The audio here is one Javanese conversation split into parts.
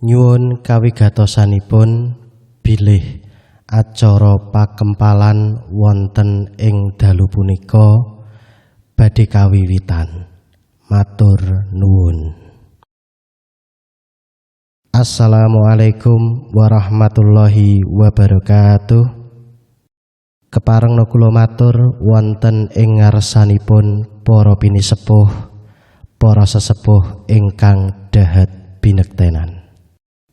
Nyuwun kawigatosanipun bilih acara pakempalan wonten ing dalu punika badhe kawiwitan. Matur nuwun. Assalamualaikum warahmatullahi wabarakatuh. Keparengna kula matur wonten ing ngarsanipun para pinisepuh, para sesepuh ingkang dahat binektenan.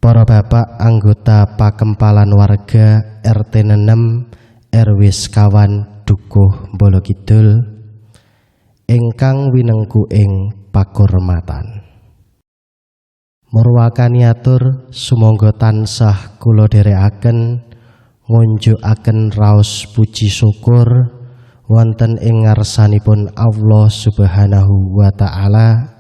Para bapak anggota pakempalan warga RT 6 RW sekawan Dukuh Bolo Kidul ingkang winengku ing pakurmatan. Murwakani atur sumangga tansah kula dherekaken ngunjukaken raos puji syukur wonten ing ngarsanipun Allah Subhanahu wa taala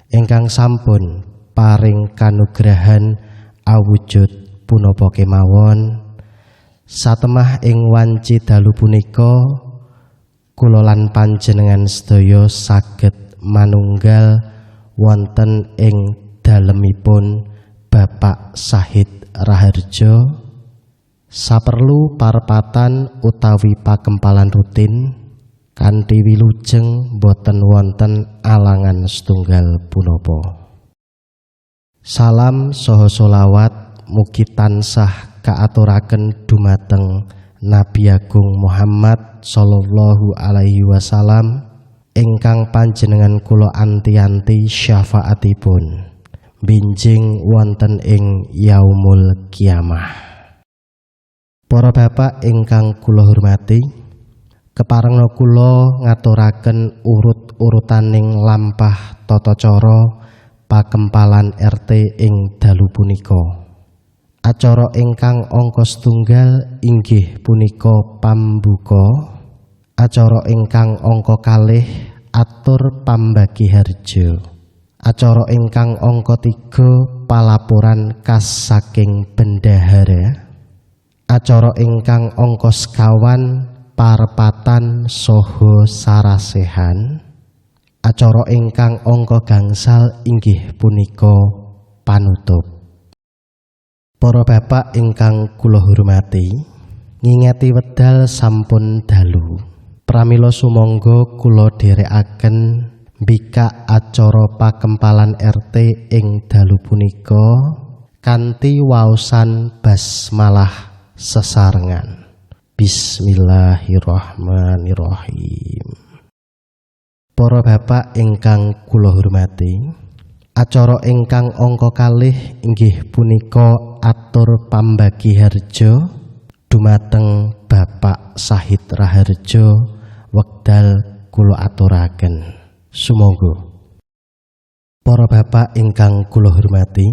ingkang sampun paring kanugrahan awujud punapa kemawon. Satemah ing wanci dalu punika kula lan panjenengan sedaya saged manunggal wonten ing dalemipun Bapak Sahid Raharjo saperlu parepatan utawi pakempalan rutin kanthi wilujeng boten wonten alangan setunggal punapa. Salam saha solawat mugi tansah kaaturaken dumateng Nabi Agung Muhammad sallallahu alaihi wasallam ingkang panjenengan kula anti-anti syafaatipun binjing wonten ing yaumul kiamah. Para bapak ingkang kula hormati, keparengna kula ngaturaken urut-urutaning lampah tata cara pakempalan RT ing dalu punika. Acara ingkang angka setunggal inggih punika pambuka. Acara ingkang angka kalih atur pambagi harja. Acara ingkang angka 3 palaporan kas saking bendahara. Acara ingkang angka sekawan parepatan saha sarasehan. Acara ingkang angka gangsal inggih punika panutup. Para bapak ingkang kula hormati, ngingeti wedal sampun dalu. Pramila sumangga kula dherekaken mbikak acara pakempalan RT ing dalu punika kanthi waosan basmalah sesarengan. Bismillahirrahmanirrahim. Para bapak ingkang kula hormati, acara ingkang angka kalih inggih punika atur pambagi harja dumateng Bapak Sahid Raharjo wekdal kula aturaken. Sumangga. Para bapak ingkang kula hormati,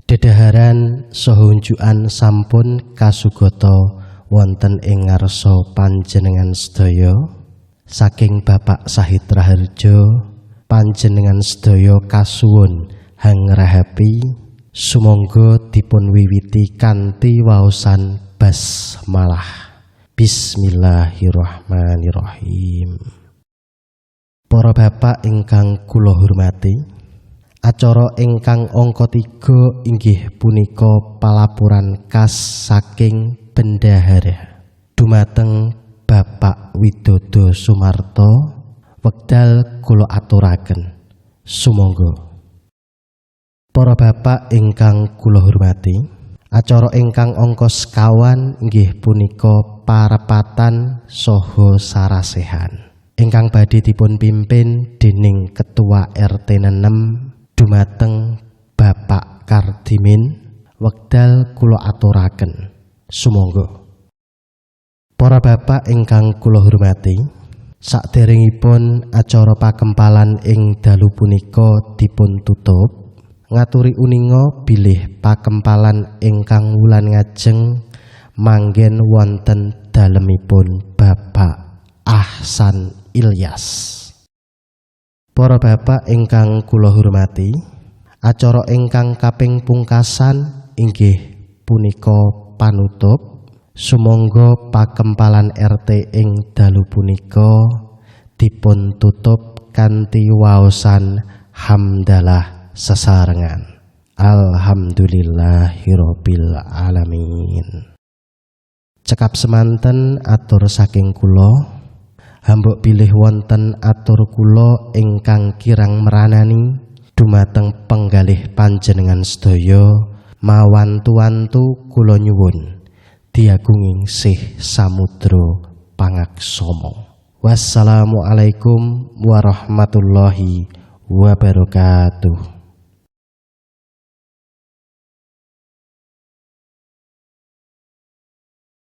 dedaharan saha unjukan sampun kasugata wonten ing ngarsa panjenengan sedaya. Saking Bapak Sahid Raharjo, panjenengan sedaya kasuwun hangrahapi. Sumangga dipun wiwiti kanthi waosan basmalah. Bismillahirrahmanirrahim. Para bapak ingkang kula hormati, acara ingkang angka 3 inggih punika palaporan kas saking bendahara dumateng Bapak Widodo Sumarto wekdal kula aturaken. Sumangga. Para bapak ingkang kula hormati, acara ingkang angka sekawan inggih punika parepatan saha sarasehan ingkang badhe dipun pimpin dening Ketua RT 6 dumateng Bapak Kardimin wekdal kula aturaken. Sumangga. Para bapak ingkang kula hormati, saderengipun acara pakempalan ing dalu punika dipun tutup, ngaturi uninga bilih pakempalan ingkang wulan ngajeng manggen wonten dalemipun Bapak Ahsan Ilyas. Para bapak ingkang kula hormati, acara ingkang kaping pungkasan inggih punika panutup. Sumangga pakempalan RT ing dalu punika dipun tutup kanthi waosan hamdalah sesarengan. Alhamdulillahirabbil alamin. Cekap semanten atur saking kula. Hambuk bilih wonten atur kula ingkang kirang meranani dumateng penggalih panjenengan sedaya, mawantu-wantu kula nyuwun diagunging sih samudra pangaksama. Wassalamualaikum warahmatullahi wabarakatuh.